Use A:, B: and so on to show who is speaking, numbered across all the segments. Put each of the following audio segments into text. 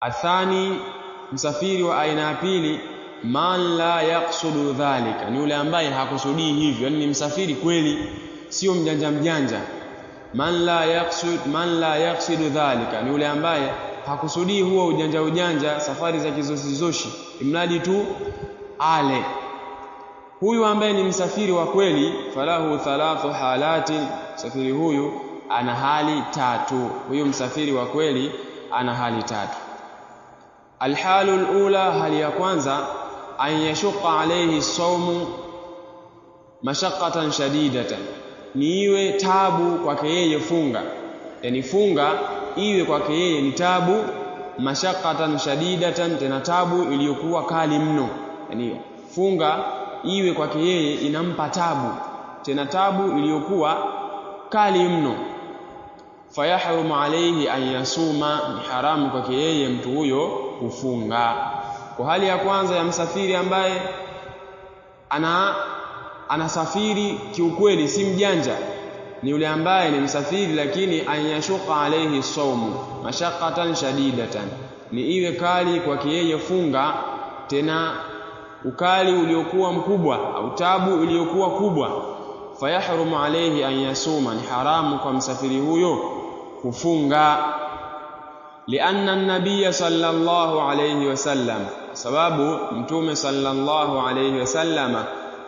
A: Athani, msafiri wa aina ya pili, man la yaksudu dhalika, ni yule ambaye hakusudii hivyo, yani ni msafiri kweli, sio mjanja mjanja. Man la yaksidu dhalika, ni yule ambaye hakusudii huo ujanja ujanja, safari za kizoshizoshi, imradi tu ale. Huyu ambaye ni msafiri wa kweli, falahu thalathu halati, msafiri huyu ana hali tatu. Huyu msafiri wa kweli ana hali tatu. Alhalu alula, hali ya kwanza, an yashuqa alayhi saumu mashaqqatan shadidatan, ni iwe tabu kwake yeye funga, yani funga iwe kwake yeye ni tabu, mashaqqatan shadidatan, tena tabu iliyokuwa kali mno, yani funga iwe kwake yeye inampa tabu, tena tabu iliyokuwa kali mno. Fayahrumu alayhi an yasuma, ni haramu kwake yeye mtu huyo kufunga. Kwa hali ya kwanza ya msafiri ambaye anasafiri kiukweli, si mjanja, ni yule ambaye ni msafiri lakini an yashuqa alayhi saumu mashaqqatan shadidatan, ni iwe kali kwake yeye funga, tena ukali uliokuwa mkubwa au tabu iliyokuwa kubwa. Fayahrumu alayhi an yasuma, ni haramu kwa msafiri huyo kufunga. Lianna an-nabiy sallallahu alayhi wasallam, sababu mtume sallallahu alayhi wasallam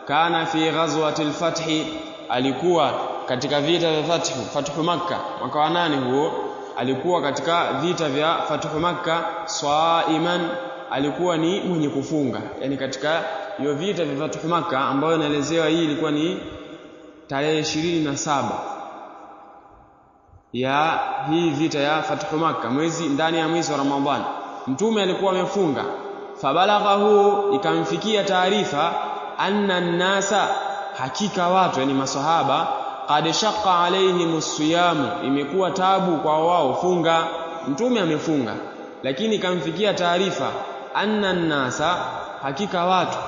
A: kana fi ghazwati al-fathi, alikuwa katika vita vya fathu Makka, mwaka wa 8 huo, alikuwa katika vita vya fathu Makka saiman, alikuwa ni mwenye kufunga. Yani katika hiyo vita vya fathu Makka ambayo inaelezewa hii ilikuwa ni tarehe 27 ya hii vita ya fathu Makka, mwezi ndani ya mwezi wa Ramadhani, mtume alikuwa amefunga. Fabalaghahu, ikamfikia taarifa, anna nnasa, hakika watu, yani masahaba, qad shaqqa alaihim siyamu, imekuwa tabu kwa wao funga. Mtume amefunga, lakini ikamfikia taarifa anna nnasa, hakika watu,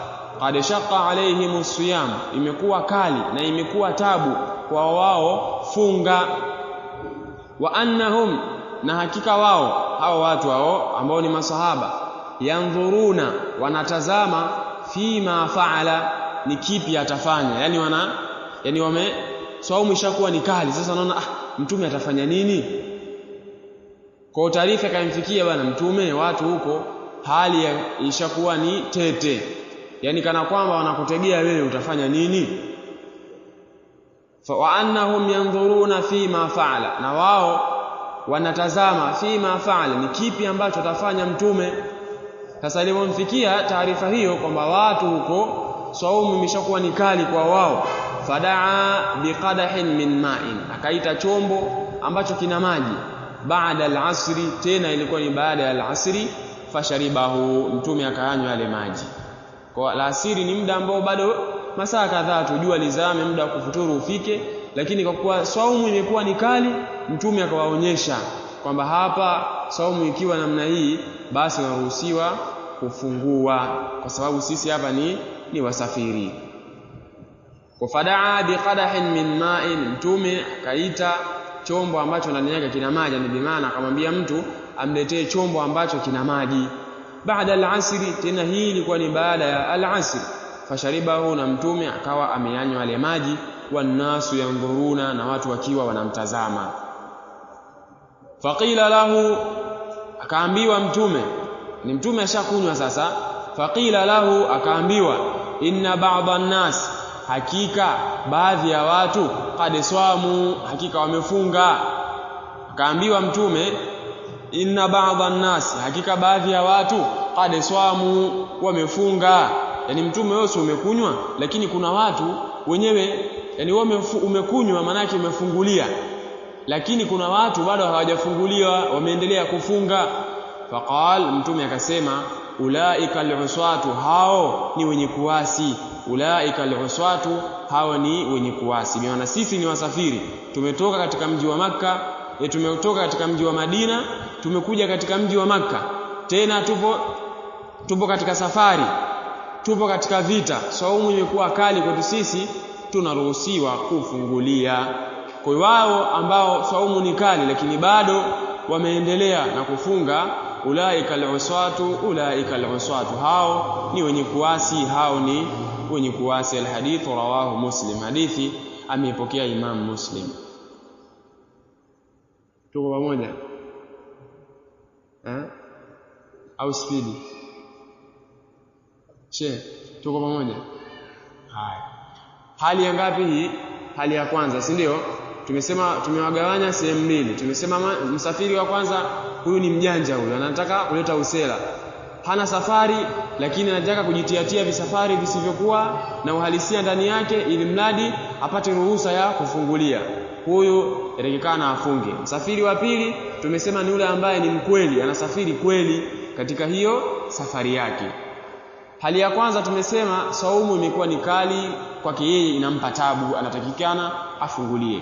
A: qad shaqqa alaihim siyamu, imekuwa kali na imekuwa tabu kwa wao funga. Wa annahum, na hakika wao hao watu hao ambao ni masahaba, yanzuruna, wanatazama, fima faala, ni kipi atafanya. Yani yani wame saumu ishakuwa ni kali sasa, naona mtume atafanya nini? Kwa taarifa ikamfikia, bwana mtume, watu huko hali ishakuwa ni tete, yani kana kwamba wanakutegea wewe utafanya nini. Fa wa annahum yanzuruna fima faala, na wao wanatazama fima faala, ni kipi ambacho atafanya mtume. Sasa ilipomfikia taarifa hiyo kwamba watu huko saumu imeshakuwa ni kali kwa wao, fadaa biqadahin min ma'in, akaita chombo ambacho kina maji, baada al-asri, tena ilikuwa ni baada ya al-asri, fasharibahu, mtume akayanywa yale maji. Kwa alasiri ni muda ambao bado masaa kadhaa tu jua lizame, muda wa kufuturu ufike, lakini kwa kuwa saumu imekuwa ni kali, mtume akawaonyesha kwamba hapa saumu ikiwa namna hii basi unaruhusiwa kufungua, kwa sababu sisi hapa ni wasafiri. Kwa fadaa biqadahin min ma'in, mtume akaita chombo ambacho ndani yake kina maji, ni bimaana akamwambia mtu amletee chombo ambacho kina maji. Baada al-asri, tena hii ilikuwa ni baada ya al-asri, fasharibahu, na mtume akawa ameyanywa yale maji, wannasu yanzuruna, na watu wakiwa wanamtazama. Faqila lahu, akaambiwa mtume, ni mtume ashakunywa sasa. Faqila lahu, akaambiwa inna ba'dha an-nas, hakika baadhi ya watu, qad swamu, hakika wamefunga. Akaambiwa mtume inna ba'dha an-nas, hakika baadhi ya watu, qad swamu, wamefunga. Yani mtume wewe umekunywa, lakini kuna watu wenyewe, yani wewe umekunywa maana yake umefungulia, lakini kuna watu bado hawajafunguliwa, wameendelea kufunga. Faqal, mtume akasema, ulaika al-uswatu, hao ni wenye kuasi. Ulaika al-uswatu, hao ni wenye kuasi. Maana sisi ni wasafiri, tumetoka katika mji wa Makka, tumetoka katika mji wa Madina, tumekuja katika mji wa Makka, tena tupo katika safari, tupo katika vita, saumu imekuwa kali kwetu sisi, tunaruhusiwa kufungulia. Kwa wao ambao saumu ni kali lakini bado wameendelea na kufunga, Ulaika al-uswatu, ulaika al-uswatu, hao ni wenye kuasi, hao ni wenye kuasi. Alhadithu rawahu Muslim, hadithi ameipokea Imam Muslim. Tuko pamoja eh? Au spidi she, tuko pamoja? Haya, hali ya ngapi hii? Hali ya kwanza, si ndio? Tumesema tumewagawanya sehemu mbili. Tumesema msafiri wa kwanza huyu ni mjanja, huyu anataka kuleta usela, hana safari lakini anataka kujitiatia visafari visivyokuwa na uhalisia ndani yake, ili mradi apate ruhusa ya kufungulia. Huyu yatakikana afunge. Msafiri wa pili tumesema ni yule ambaye ni mkweli, anasafiri kweli katika hiyo safari yake. Hali ya kwanza tumesema saumu imekuwa ni kali kwake yeye, inampa tabu, anatakikana afungulie.